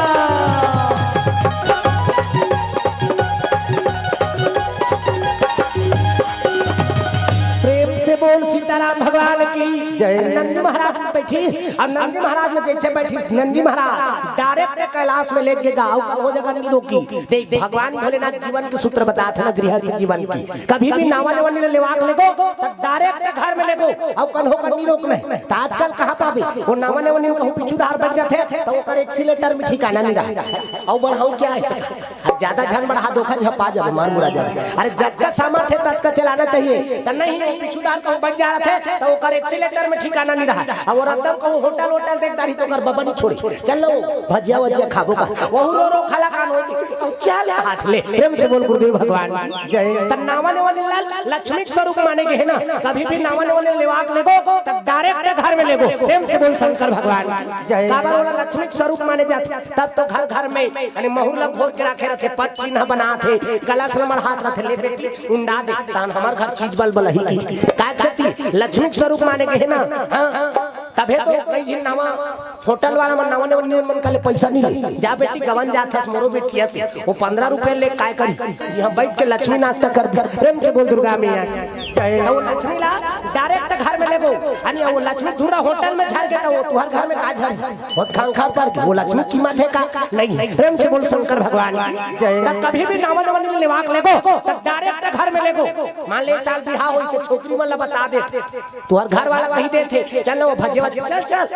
प्रेम से बोल सीताराम भगवान की जय। नंदी महाराज बैठी, अब नंदी महाराज में जैसे बैठी, नंदी महाराज डायरेक्ट कैलाश में लेके गा, अउ कन्हो जगह नहीं रोकी। देख, भगवान भोलेनाथ जीवन के सूत्र बताथे ना, गृहस्थ जीवन की। कभी भी नावा लेवा नहीं लेवाक लेगो, त डायरेक्ट घर में लेगो, अउ कन्हो का नहीं रोकना है। त आजकल कहाँ पाबे, वो नावा लेवा नहीं कहूँ पीछू धार बन जाथे, त ओकर एक्सीलेटर में ठिकाना नहीं रहा। अउ बढ़ाऊँ क्या है सका? अब ज्यादा झन बढ़ा, धोखा झपा जाबे, मार मुरा जाबे। अरे जतका सामर्थ्य है ततका चलाना चाहिए। त नहीं, वो पीछू धार कहूँ बन जा रहा थे, त ओकर एक्सीलेटर में ठिकाना नहीं रहा। अब वो रद्दम कहूँ होटल वोटल देख दारी त ओकर बबा नहीं छोड़ी। चल लो, भजिया वजिया खाबो का? वहू रो रो खाला कान होई। चल हाथ ले, प्रेम से बोल गुरुदेव भगवान की जय। त नावा लेवा ल-, लक्ष्मी के स्वरूप माने के है ना, कभी भी नावा लेवा ल-, लेवाक लेगो, त डायरेक्ट घर में लेगो। प्रेम से बोल शंकर भगवान की जय। काबर ओला लक्ष्मी के स्वरूप माने जाथे, तब तो घर घर में, यानी महुर ला घोर के राखे रथे, पत चिन्ह बनाथे, गला से मड़हात रथे, ले बेटी, उंडा दे, तान हमर घर चीज बल बलही की। काय से ती लक्ष्मी के स्वरूप माने के है ना, हाँ? तभे तो कई झिन नावा होटल वाला मन नावा ने मन, मन काले पैसा नहीं ले। जा बेटी गवन जात हस मोरो बेटी हस, वो पन्द्रह रुपया ले काय करी? यहाँ बैठ के लक्ष्मी नाश्ता कर दी। प्रेम से बोल दुर्गा मैया की। तो वो लक्ष्मी ला डायरेक्ट घर में लेगो, यानी वो लक्ष्मी धुरा होटल में झर के तो वो तुहर घर में का झर? बहुत खांखा पर वो लक्ष्मी कीमत है का? नहीं। प्रेम से बोल शंकर भगवान की। जय। तो कभी भी नावा नावा नहीं लेवाक लेगो, तो डायरेक्ट घर में लेगो। मान ले साल बिहाव होई तो छोकरी मन ला बता दे, तुहर घर वाला कही देथे, "चल ना वो भजिया, चल, चल।"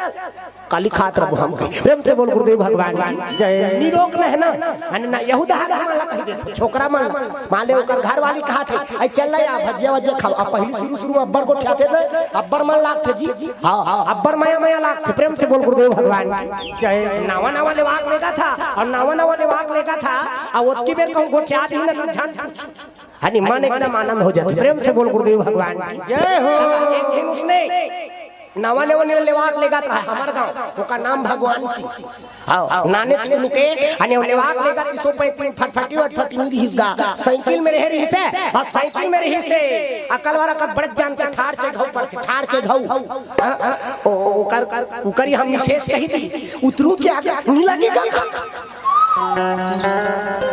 काली खात रहो हम कही। प्रेम से बोल गुरुदेव भगवान की जय। निरोक नहीं ना, अने ना यहूदा हर मन ला कही देथे, छोकरा मन ला। मान ले ओकर घर वाली कहा थे, "आई चल ना यार भजिया वजिया खाओ।" अब पहली शुरू शुरू में अब्बड़ गोठियाथे थे, अब्बड़ मन लागथे जी। हाँ, हाँ, अब्बड़ मया मया लागथे। प्रेम से बोल गुरुदेव भगवान की जय। नावा नावा लेवाक लेगा था, और नावा नावा लेवाक लेगा था, और ओतकी बेर कहूँ गोठिया दी ना तो झन हनी मन एकदम आनंद हो जाथे। प्रेम से बोल गुरुदेव भगवान की जय हो। एक दिन उसने नवा नवा ने लेवाक लेगत रहा हमर गांव, ओकर नाम भगवान सिंह। हाँ, नानेच कुन के, अने ओ लेवाक लेगत कि सो पैती फटफटी वटफटी नी रिहिस गा, साइकिल में रहे रिहिस हे, अब साइकिल में रिहिस हे, अकल वाला कर बड़े जान के ठाड़ चे घाव पर थे, ठाड़ चे घाव। हाँ, हाँ, ओ, ओ, ओकर, ओकर ही हम विशेष कही थी, उतरू के आगे नी लगे का?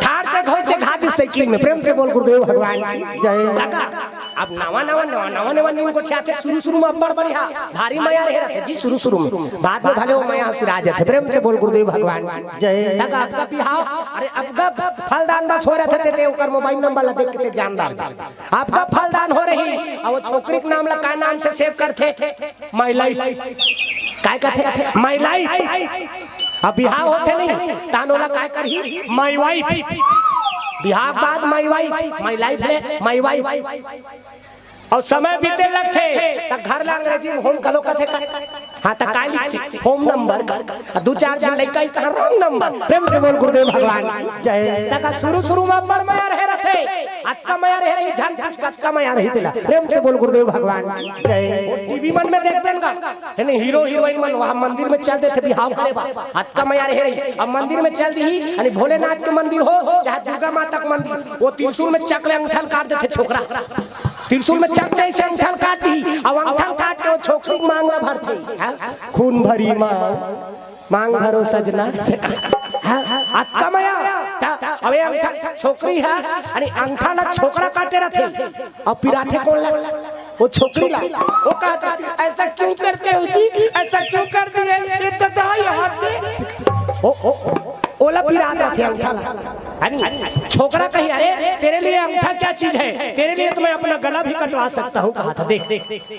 ठाड़ चे घाव चे घा दी साइकिल में, प्रेम से बोल गुरुदेव भगवान की जय। काका, अब नवा नवा नवा नवा नवा नीम गोठियाथे, शुरू शुरू में अब्बड़ बढ़िया, भारी मया रहे रथे जी शुरू शुरू में, बाद में भले वो मया सिरा जाथे। प्रेम से बोल गुरुदेव भगवान की जय। तक आपका बिहाव, अरे आपका फलदान बस हो रहा था, ते ओकर मोबाइल नंबर ला देख के ते जानदार। आपका फलदान हो रही, अब वो छोकरी के नाम ला का नाम से सेव करथे? My life। काय कथे? My life। अब बिहाव होथे नहीं, तान ओला काय करही? My wife। बिहाव बाद my wife, my life ले my wife। अउ समय बीते लगथे, त घर ला अंग्रेजी में home घलो कथे का? हाँ, त काय लिखथे? Home number का। आ दू चार झन लइका इस तरह wrong number। प्रेम से बोल गुरुदेव भगवान की जय। तक शुरू शुरू में अब्बड़ मया रहे रथे, अतका मया रहे रही, झन पूछ कतका मया रही तेला। प्रेम से बोल गुरुदेव भगवान की जय। वो टीवी मन में देखते हैं का? है नहीं, हीरो हीरोइन मन वहाँ मंदिर में चल देथे बिहाव करे बा, अतका मया रहे रही। अब मंदिर में चल दी, यानी भोलेनाथ के मंदिर हो चाहे दुर्गा माता के मंदिर, वो त्रिशूल में चक ले अंगठा ल काट देथे छोकरा। त्रिशूल में चक ले से अंगठा ल काट दी, अब अंगठा ल काट के वो छोकरी के मांग ला भरथे। हाँ? खून भरी मांग, मांग भरो सजना से कहा। हाँ? अतका मया। त-, अबे अंगठा छोकरी हे, यानी अंगठा ला छोकरा काटे रथे, अब पिराथे कोन ला? वो छोकरी ला। वो कहत रहा, "ऐसा क्यों करते हो जी? ऐसा क्यों कर दिए? ये तो दवाई हाथ दे।" ओ, ओ, ओ, ओला पिरात रथे अंगठा ला। अरे, छोकरा कही, "अरे, तेरे लिए अंगठा क्या चीज है? तेरे लिए तो मैं अपना गला भी कटवा सकता हूँ," कहा था। देख,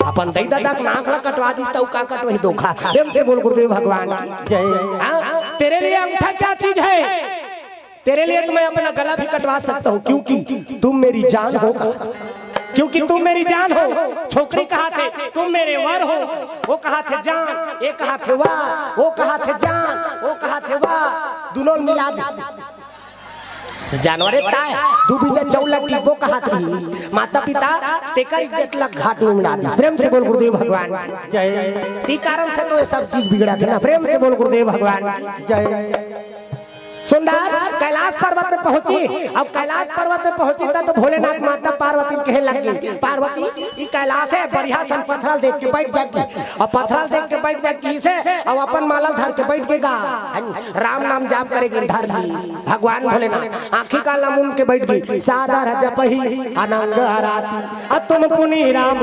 अपन दई ददा के नाक ला कटवा दिस, त उ का कटवाही धोखा। प्रेम से बोल गुरुदेव भगवान की जय। हाँ? तेरे लिए अंगठा क्या चीज है? तेरे लिए तो मैं अपना गला भी कटवा सकता हूँ, क्योंकि तुम मेरी जान हो, क्योंकि तुम मेरी जान हो। छोकरी कहाथे, "तुम मेरे वर हो," वो कहाथे, "जान," ये कहाथे, "वाह," वो कहाथे, "जान," वो कहाथे, "वाह," दुनों मिला दे। जानवरे ताय, दू बीजा चौलटी, वो कहाथे, माता पिता, तेकर इज्जत ला घाट में मिला दी। प्रेम से बोल गुरुदेव भगवान की जय। ती कारण से तो ये सब चीज बिगड़ा था ना। प्रेम से बोल गुरुदेव भगवान की जय। सुंदर कैलाश पर्वत में पहुंची। अब कैलाश पर्वत में पहुंची तब तो भोलेनाथ माता पार्वती कहे लग गई, "पार्वती, ई कैलाश है, बढ़िया सन पथरल देख के बैठ जाएगी।" अब पथरल देख के बैठ जाएगी से, अब अपन माला धर के बैठ के गा, राम नाम जाप करेगी, धर ली भगवान भोलेनाथ, आंखी काला मुंद के बैठ गई, सादर जपही अनंग आराती, अतुम पुनि राम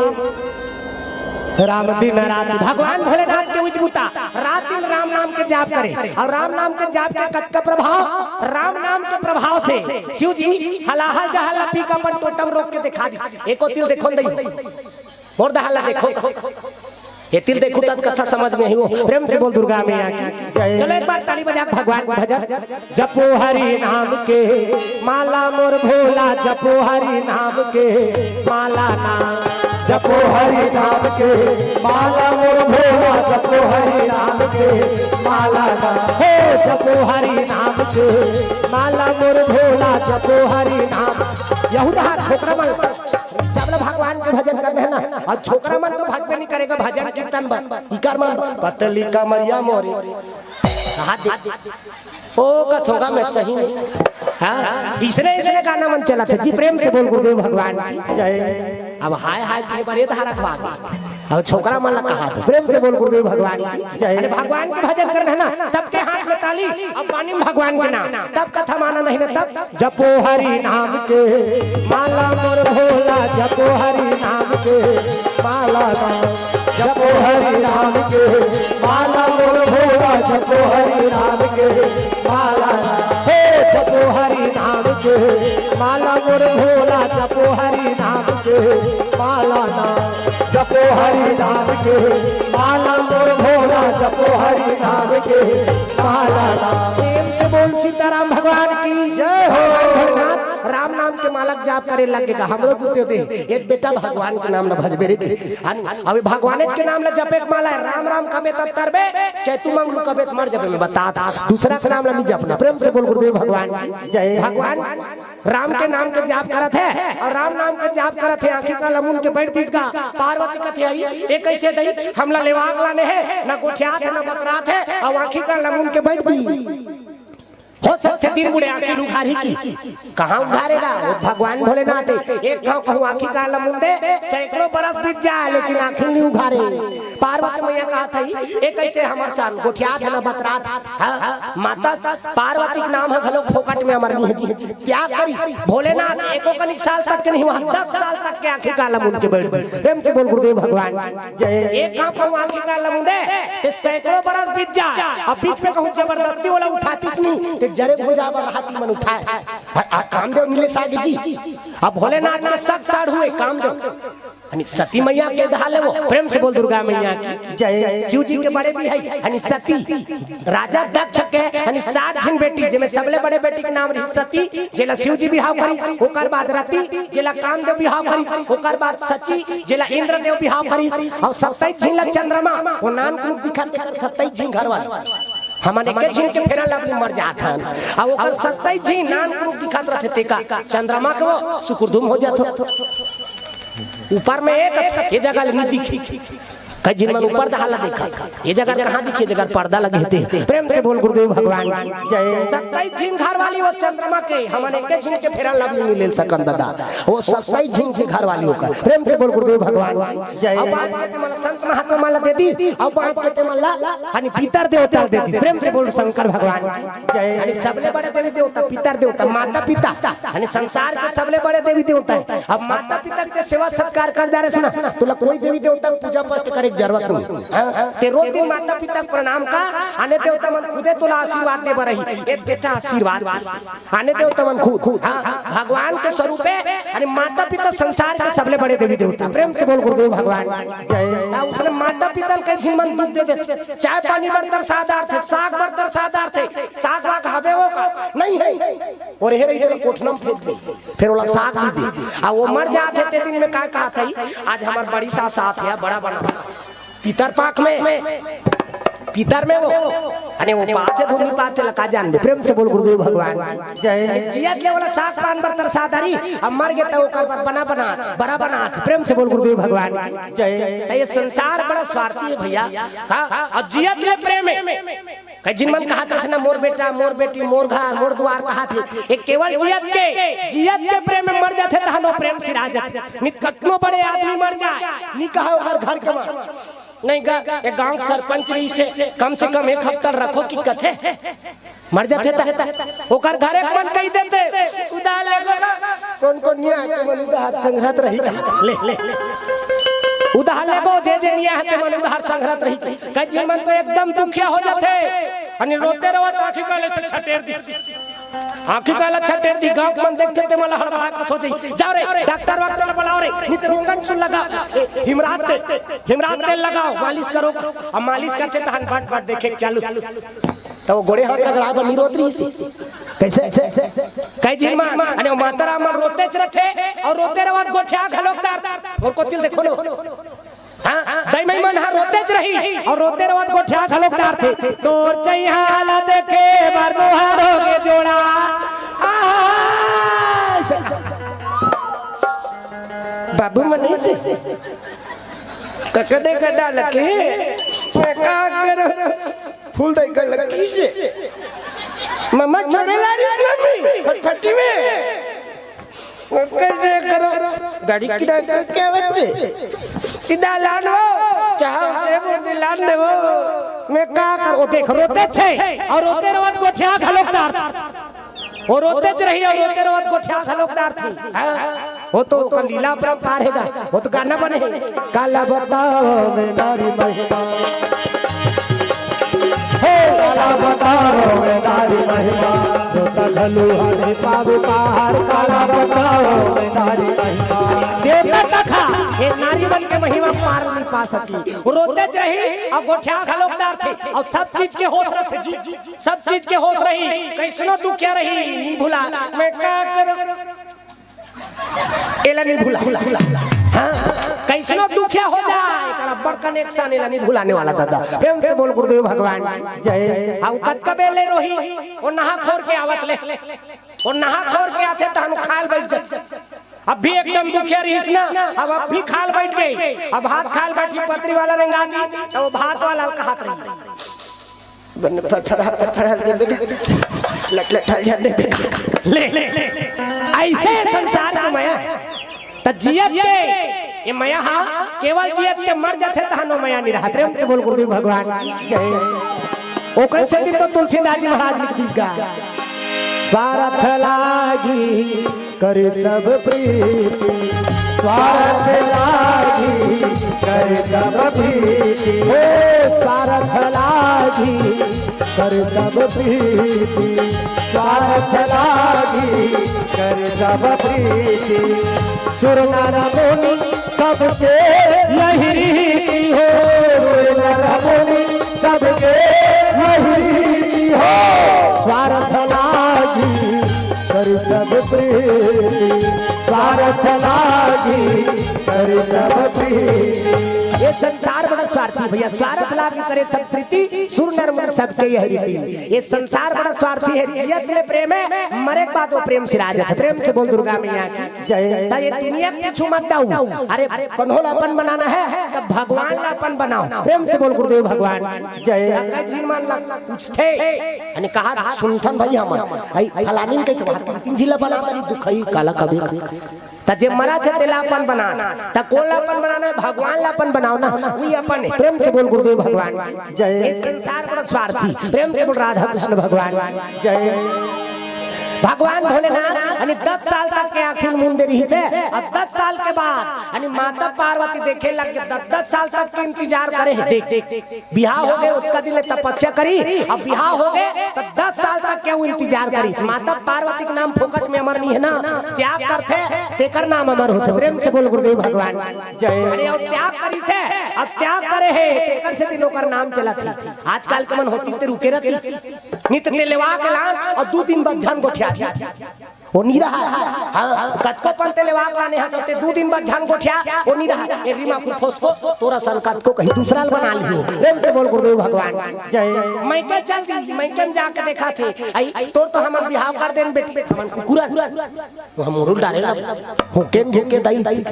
राम दिन रात भगवान भोलेनाथ के उजबुता, रात दिन राम नाम के जाप करे। और राम नाम के जाप के कतका प्रभाव? राम नाम के प्रभाव से शिव जी हलाहल जहल ला पी के अपन टोटम रोक के दिखा दी। एको तिल देखो न दई, मोर दहल ला देखो, ये तिल देखो तब कथा समझ में ही हो। प्रेम से बोल दुर्गा मैया की जय। चलो एक बार ताली बजा के भगवान के भजन। जपो हरि नाम के माला मोर भोला, जपो हरि नाम के माला ना। जपो हरि नाम के माला मोर भोला, जपो हरि नाम के माला ना। हे जपो हरि नाम के माला मोर भोला, जपो हरि नाम। यहूदा छोकरा मन सब ला भगवान के भजन करना है ना, अउ छोकरा मन तो भजबे नहीं करेगा भजन कीर्तन बर। इकर मन पतली कमरिया मोरी। कहा दे। ओ कथोगा में सही नहीं। हाँ, इसने, इसने गाना मन चला था जी। प्रेम से बोल गुरुदेव भगवान की जय। अब हाय हाय के बरे धारा खवा दे। अब छोकरा मन ला कहा था, प्रेम से बोल गुरुदेव भगवान की जय। अरे भगवान के भजन करना है ना, सबके हाथ में ताली, अब पानी में भगवान के नाम, तब कथा माना नहीं ना तब। जपो हरि नाम के माला मोर भोला, जपो हरि नाम के माला ना। जपो हरि नाम के माला मोर भोला, जपो हरि नाम के माला ना। हे जपो हरि नाम के माला मोर भोला, जपो हरि नाम के माला ना। जपो हरि नाम के माला मोर भोला, जपो हरि नाम के माला ना। प्रेम से बोल सीताराम भगवान की जय हो। भगवान भोलेनाथ राम नाम के माला के जाप करे लग गे। हम लोग उठते होते, एक बेटा भगवान के नाम ल भजबे रे। अन-, अभी भगवानेच के नाम ल जपे के माला हे, राम राम कबे तब तरबे, चैतू मंगलू कबे त मर जबे, मैं बतात हँव। दूसरा के नाम ल नहीं जपना। प्रेम से बोल गुरुदेव भगवान की जय। भगवान राम के नाम के जाप करत हे अउ राम नाम के जाप करत हे, आँखी काला मुन के बइठ दिस गा। पार्वती कथे, "अई, ए कइसे दई? हमला लेवा के लाने हे, न गोठियात हे, न बतरात हे, अउ आँखी काला मुन के बइठ दिस।" हो सकथे दिन बुड़े आँखी ल उघारही कि कहाँ उघारे गा? वो भगवान भोलेनाथ हे। एक घाँव कहूँ आँखी काला मुन दे, सैकड़ों बरस बीत जाय, लेकिन आँखी ल नहीं उघारे। पार्वती मैया कहत हे, "ए कइसे हमर सन गोठियात हे न बतरात?" हाँ, माता पार्वती के नाम हे घलो फोकट में अमर नहीं हे जी। त्याग करिस भोलेनाथ, एको कनिक साल तक के नहीं हुआ, दस साल तक के आँखी काला मुन के बइठ गे। प्रेम से बोल गुरुदेव भगवान। जय। एक घाँव कहूँ आँखी काला मुन दे, ते सैकड़ों बरस बीत जाय, अब बीच में कहूँ जबरदस्ती ओला उठातिस नहीं, ते जरे भुजा बर रहती मन उठाय। आ, आ, कामदेव मिले सागे जी। अब भोलेनाथ के सक साढ़ू हे कामदेव। यानी सती मैया के दहा लेवो, प्रेम से बोल दुर्गा मैया की जय। शिव जी के बड़े बिहाई, यानी सती, राजा दक्ष के, यानी सात झिन बेटी, जेमे सबले बड़े बेटी के नाम रही सती, जेला शिव जी बिहाव करिस, ओकर बाद रति, जेला कामदेव बिहाव करिस, ओकर बाद शची, जेला इंद्रदेव बिहाव करिस, अउ सत्ताईस झिन ला चंद्रमा, वो नानकुन दिखत हे, सत्ताईस झिन घर वाले। हमन एके झिन के फेरा लवली मर जात हन, अउ ओकर सत्ताईस झिन नानकुन दिखत रथे, तेका चंद्रमा के वो सुकुरधुम हो जात हो। ऊपर में एक, ये जगह ले नहीं दिखी। कई झिन मन ऊपर दहा ला देखत, ये जगह कहाँ दिखी, ये जगह पर्दा लगे हे ते। प्रेम से बोल गुरुदेव भगवान की जय। सत्ताईस झिन घर वाली वो चंद्रमा के, हमन एके झिन के फेरा लवली नहीं ले सकन दादा। वो सत्ताईस झिन के घर वाली ओकर। प्रेम से बोल गुरुदेव भगवान की जय। अब आज के मन ला संत महात्मा मन ला दे दिस, अब आज के मन ला, यानी पितर देवता ला दे दिस। प्रेम से बोल शंकर भगवान की जय। यानी सबले बड़े देवी देवता, पितर देवता, माता पिता, यानी संसार के सबले बड़े देवी देवता हे। अब माता पिता के सेवा सत्कार कर डारेस ना, तोला कोई देवी देवता के पूजा पाठ करे के जरूरत नहीं। हाँ? ते रोज दिन माता पिता के प्रणाम कर, आने देवता मन खुदे तोला आशीर्वाद दे बर आही। ए बेटा आशीर्वाद दे। आने देवता मन खुद, हाँ, भगवान के स्वरूप हे, यानी माता पिता संसार के सबले बड़े देवी देवता। प्रेम से बोल गुरुदेव भगवान। जय। ता उसने माता पिता ल कई झिन मन दुख दे देथे, चाय पानी बर तरसा डारथे, साग बर तरसा डारथे, साग वाग हवे वो का? नहीं हे। अउ एहर इधर कोठना में फेंक दे, फेर ओला साग भी दे। आ वो मर जात हे ते दिन में का कहत हे, आज हमर बड़ी सास आत हे, बड़ा बना पितर पाख में, पितर में वो, अने वो पाथे धुनी पाथे लका जान दे। प्रेम से बोल गुरुदेव भगवान की जय। जियत ले ओला साग पान बर तरसा डारी, अब मर गे त ओकर बर बना बना, बड़ा बना। प्रेम से बोल गुरुदेव भगवान की जय। त ये संसार बड़ा स्वार्थी हे भैया। हाँ, अब जियत ले प्रेम हे। कई झिन मन कहत रथे ना, "मोर बेटा, मोर बेटी, मोर घर, मोर दुआर" कहत हे। ये केवल जियत के, जियत के प्रेम में मर जाथे, तहन वो प्रेम सिरा जाथे। नित कतनो बड़े आदमी मर जाय, नहीं कहा ओकर घर के मन। नहीं गा, ये गांव के सरपंच रहिसे, कम से कम एक हफ्ता रखो कि कथे। मर जाथे त ओकर घर के मन कहि देथे, "उधार लेगो गा।" कोन कोन नहीं आय ते मन उधार संघरत रही का? ले, ले। उधार लेगो, जे जे नहीं आय ते मन उधार संघरत रही। कई झिन मन तो एकदम दुखिया हो जाथे। अने रोते रहो त आँखी काला से छटेर दिस। आँखी काला छटेर दिस, गांव के मन देखथे ते मन ला हड़बड़ा के सोचे, "जाओ रे, डॉक्टर वाक्टर ला बुलाओ रे, नहीं तो रोंगन सुन लगा, हिमरात तेल, हिमरात तेल लगाओ, मालिश करो।" अब मालिश करथे तहन बट बट देखे चालू। त वो गोड़े हाथ रगड़ा बर नहीं रोत रहिसे। कइसे? कई झिन मन, अने वो माता राम मन रोतेच रथे, अउ रोते रवत गोठिया घलोक डारथे। अउ कोती ल देखो ना। हाँ, दई मई मन हा रोतेच रही, अउ रोते रवत गोठिया घलोक डारथे। तोर चइहा ला देखे बर नोहर होगे जोड़ा। आ, बाबू मनीष, ककड़े गड्ढा लगे, मैं का करूं? फूल दई का लगी से। मम्मा छोड़े ला रही मम्मी, फटफटी में। कैसे करो? गाड़ी किराए का क्या बात है? सीधा लान हो, चाहो से वो दिलान दे वो। मैं का करो? देख, रोतेच हे, अउ रोते रवत गोठिया घलोक डारथे। वो रोतेच रही अउ रोते रवत गोठिया घलोक डारथे। हाँ? वो तो ओकर लीला अपरंपार हे गा। वो तो गाना बने हे। काला बताओ मैं नारी महिमा। हे काला बताओ मैं नारी महिमा। रोता घलो हरे पाव पार। काला बताओ मैं नारी महिमा। देवता तक हा, ये नारी मन के महिमा पार नहीं पा सकी। रोतेच रही अउ गोठिया घलोक डारथे अउ सब चीज के होश रथे जी, सब चीज के होश रही। कइसनो दुखिया रही, नहीं भुला। मैं का करूं? एला नहीं भुला। हाँ, कइसनो दुखिया हो जाए, एकर अब्बड़ connection, एला नहीं भुलाने वाला दादा। प्रेम से बोल गुरुदेव भगवान की जय। हाँ, कतका बेर ले रोही, वो नहा खोर के आवत ले, वो नहा खोर के आथे तहन खाल बैठ जाथे। अब भी एकदम दुखिया रहिस ना, अब, अब भी खाल बैठ गई। अब भात खाल बैठी, पतरी वाला रेंगा दी, तो वो भात वाला कहात रही। बन फरफरा, फरफरा दे बेटा, लट लट हल जाते बेटा। ले, ले, ले। अइसे संसार के मया हे। त जियत के, ये मया हा, केवल जियत के मर जाथे तहनो मया नहीं रहा। प्रेम से बोल गुरुदेव भगवान की जय। ओकरे से भी तो तुलसीदास जी महाराज लिख दीस गा। स्वार्थ लागी करी सब प्रीति, स्वार्थ लागी करी सब प्रीति। ओ स्वार्थ लागी करी सब प्रीति, स्वार्थ लागी करी सब प्रीति। सुर नर मुनि सबके यही रीति हो, सुर नर मुनि सबके यही रीति हो। स्वार्थ लागी करी सब प्रीति, स्वार्थ लागी करी सब प्रीति। ये संसार बड़ा स्वार्थी भैया, स्वार्थ लागी करे सब प्रीति, सुर नर मुनि सबके यही रीति। ये संसार बड़ा स्वार्थी हे, जियत ले प्रेम हे, मरे के बाद वो प्रेम सिरा जाथे। प्रेम से बोल दुर्गा मैया की जय। त ये दुनिया के पीछू मत जाओ। अरे, कन्हो ला अपन बनाना हे, त भगवान ला अपन बनाओ। प्रेम से बोल गुरुदेव भगवान की जय। कई झिन मन ला पूछथे, अने कहा सुनथन भाई हमन, भाई फलानीन कइसे बात, तीन झिन ला बना तरी दुखई काला कबे। त जे मरत हे तेला अपन बनाना, त कोन ला अपन बनाना हे? भगवान ला अपन बनाओ ना, वही अपन हे। प्रेम से बोल गुरुदेव भगवान की जय। ये संसार बड़ा स्वार्थी। प्रेम से बोल राधा कृष्ण भगवान की जय। भगवान भोलेनाथ यानी दस साल तक के आँखी ल मूंदे रहिस हे, अउ दस साल के बाद यानी माता पार्वती देखे लग गे। दस दस साल तक के इंतजार करे हे। देख, देख, बिहाव हो गे, ओतका दिन ले तपस्या करी, अब बिहाव हो गे त दस साल तक के वो इंतजार करिस। माता पार्वती के नाम फोकट में अमर नहीं हे ना, त्याग करथे तेकर नाम अमर होथे। प्रेम से बोल गुरुदेव भगवान जय। अरे, वो त्याग करिस हे, अब त्याग करे हे, तेकर से दिन ओकर नाम चलत हे। आजकल के मन होतिस ते रुके रहतिस, नित ते लेवा के लान अउ दू दिन बाद झन गोठिया वो नहीं रहा। हाँ, कतको पंते लेवा के लाने हस, ते दू दिन बाद झन गोठिया, वो नहीं रहा। ए रीमा कुल फोसको, तोरा सन कतको कहीं दूसरा ल बना लिही। प्रेम से बोल गुरुदेव भगवान जय। मैं के चल दी, मैं के जाके देखाथे। आई, तोर तो हमन बिहाव कर देन बेटी, हमन कुकुरा। तो हम मुरुल डारे ला, हुकेन हुके दाई।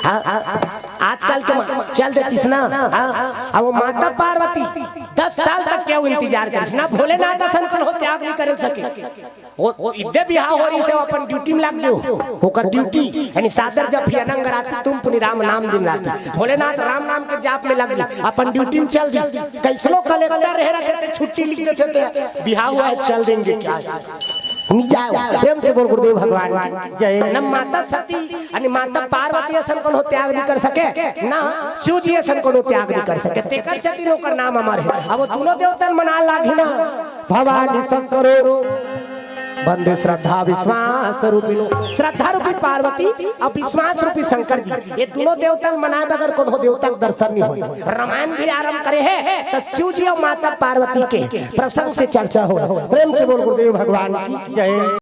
हाँ, हाँ, आजकल के मा-, चल देतिस ना। हाँ, अब वो माता पार्वती दस साल तक के वो इंतजार करिस ना, भोलेनाथ असन कन्हो त्याग नहीं करे सके। वो, वो इद्दे बिहाव हो रहिस हे, वो अपन ड्यूटी में लग गे। ओकर ड्यूटी, यानी सादर जप ही अनंग राति तुम पुनि राम नाम दिन राति। भोलेनाथ राम नाम के जाप में लग गे, अपन ड्यूटी में चल दी। कइसनो कलेक्टर रहे रहते ते छुट्टी लिख देथे ते बिहाव हुआ है, चल देंगे क्या? नहीं जाए। प्रेम से बोल गुरुदेव भगवान की जय। न माता सती, यानी माता पार्वती असन कन्हो त्याग नहीं कर सके, ना शिव जी असन कन्हो त्याग नहीं कर सके। तेकर सेती ओकर नाम अमर हे। अब वो दूनों देवता ल मना लागही ना, भवानी शंकरो बंधु श्रद्धा विश्वास रूपिणो। श्रद्धा रूपी पार्वती अउ विश्वास रूपी शंकर जी, ये दूनों देवता ल मनाए बगैर कोनो देवता के दर्शन नहीं होय। रामायण भी आरंभ करे हे त शिव जी अउ माता पार्वती के प्रसंग से चर्चा हो। प्रेम से बोल गुरुदेव भगवान की जय।